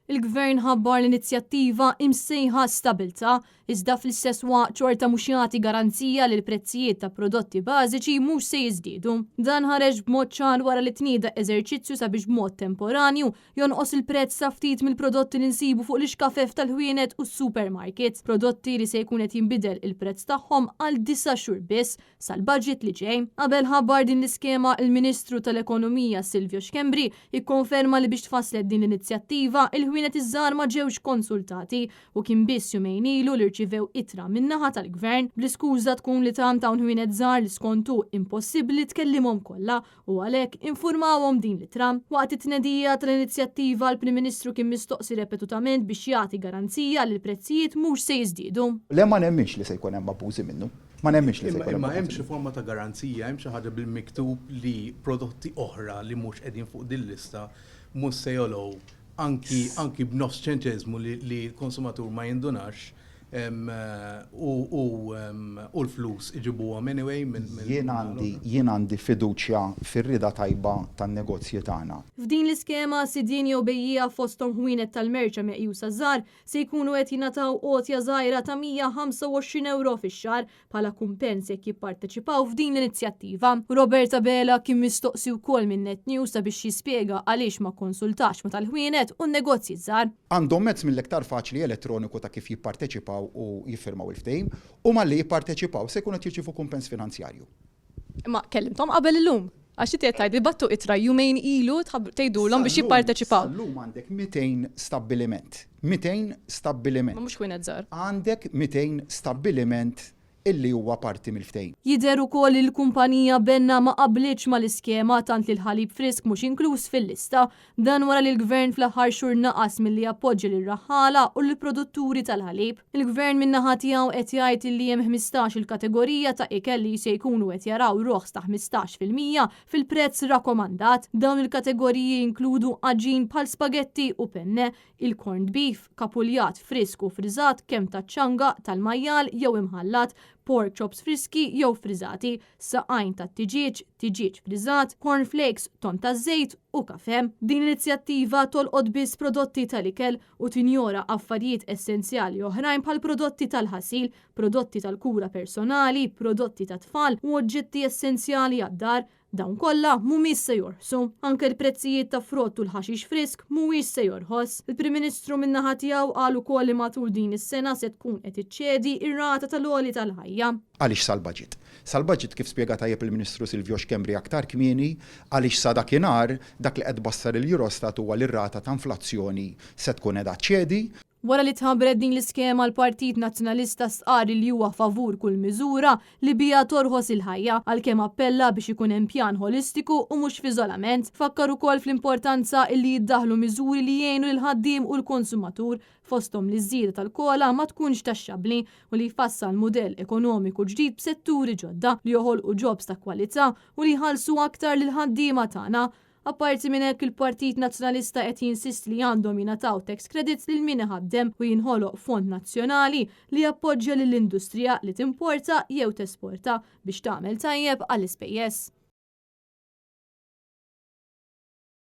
Il-Gvern ħabbar l-inizjattiva imsejħa Stabiltà, iżda fl-istess waqt xorta mhux jagħti garanzija li l-prezzijiet ta' prodotti bażiċi mhux se jiżdiedu. Dan ħareġ b'mod ċar wara li tnieda eżerċizzju sabiex b'mod temporanju jonqos il prezz ta' ftit mill-prodotti li nsibu fuq l-ixkafef tal-ħwienet u s-supermarkets, prodotti li se jkun qed jinbidel il-prezz tagħhom għal disa' xhur biss sal-budget li ġej. Qabel ħabbar din l-iskema, il-Ministru tal-Ekonomija Silvio Schembri ikkonferma li biex tfasslet din l-inizjattiva, il-ħwienet iż-żgħar ma ġewx konsultati u kien biss jumejn ilu li rċivew ittra min-naħa tal-Gvern, bl-iskuża tkun li tant hawn ħwienet żgħar li skont hu impossibbli tkellimhom kollha u għalhekk infurmawhom din l-ittra. Waqt it-tnedija tal-inizjattiva, l-Prim Ministru kien mistoqsi repetutament biex jagħti garanzija li l-prezzijiet mhux se jiżdiedu. Le ma nemminx li se jkun hemm abbużi minnu. Ma nemminx li se jkun hemm Imma hemm xi forma ta' garanzija, hemm xi ħaġa bil-miktub li prodotti oħra li mhux qegħdin fuq din lista mhux se jogħlew anki anki b'nofs ċenteżmu li l-konsumatur ma jindunax u l-flus iġibuhom anyway minn Jien għandi jien għandi fiduċja fir-rieda tajba tan-negozji tagħna. F'din l-iskema, sidien jew bejjiegħa fosthom ħwienet tal-merċa meqjusa żgħar se jkunu qed jingħataw għotja żgħira ta' 125 ewro fix-xahar bħala kumpens jekk jipparteċipaw f'din l-inizjattiva. Robert Abela kien mistoqsi wkoll minn Net News sabiex jispjega għaliex ma kkonsultax ma' tal-ħwienet u n-negozji ż-żgħar. Għandhom mezz mill-iktar faċli elettroniku ta' kif jipparteċipaw u jiffirmaw il-ftehim u malli jipparteċipaw se jkunu qed jirċievu kumpens finanzjarju. Imma kellimthom qabel illum? Għax inti qed tgħid li bagħtu ittra jumejn ilu tgħidulhom biex jipparteċipaw. Sal-lum għandek 200 stabbiliment. 200 stabbiliment. Ma mhux ħwienet żgħar. Għandek 200 stabbiliment illi huwa parti mill-ftehim. Jidher ukoll li l-kumpanija Benna ma qablitx mal-iskema tant li l-ħalib frisk mhux inkluż fil-lista. Dan wara li l-Gvern fl-aħħar xhur naqas milli jappoġġja lir-raħħala u lill-produtturi tal-ħalib. Il-Gvern min-naħa tiegħu qed jgħid illi hemm 15 il-kategorija ta' ikel li se jkunu qed jaraw roħs ta' 15% fil-prezz rakomandat. Dawn il-kategoriji jinkludu għaġin bħal spagetti u penne, il-corned beef, kapuljat frisk u friżat kemm taċ-ċanga, tal-majjal jew imħallat, pork chops friski jew friżati, saqajn tat-tiġieġ, tiġieġ friżat, corn flakes, tonn taż-żejt u kafè. Din l-inizjattiva tolqot biss prodotti tal-ikel u tinjora affarijiet essenzjali oħrajn bħal prodotti tal-ħasil, prodotti tal-kura personali, prodotti tat-tfal u oġġetti essenzjali għad-dar. Dawn kollha mhumiex se jorħsu. Anke l-prezzijiet ta' frott u l-ħaxix frisk mhuwiex se jorħos. Il-Prim Ministru min-naħa tiegħu qal ukoll li matul din is-sena se tkun qed iċċedi r-rata tal-għoli tal-ħajja. Għaliex sal-budget? Sal-budget kif spjega tajjeb il-Ministru Silvio Schembri aktar kmieni, għaliex sa dakinhar dak li qed tbassar il-Eurostat huwa li r-rata ta' inflazzjoni se tkun qiegħda ċċedi. Wara li tħabbret din l-iskema l-Partit Nazzjonalista stqarr li huwa favur kull miżura li biha torħos il-ħajja, għalkemm appella biex ikun hemm pjan ħolistiku u mhux f'iżolament. Fakkar ukoll fl-importanza illi jiddaħħlu miżuri li jgħinu lill-ħaddiem u l-konsumatur, fosthom li ż-żieda tal-COLA ma tkunx taxxabbli u li jfassal mudell ekonomiku ġdid b'setturi ġodda li joħolqu jobs ta' kwalità u li jħallsu aktar lill-ħaddiema tagħna. Apparti minn hekk il-Partit Nazzjonalista qed jinsisti li għandhom jingħataw tax credits lil min iħaddem u jinħoloq fond nazzjonali li jappoġġja lill-industrija li timporta jew tesporta biex tagħmel tajjeb għall-ispejjeż.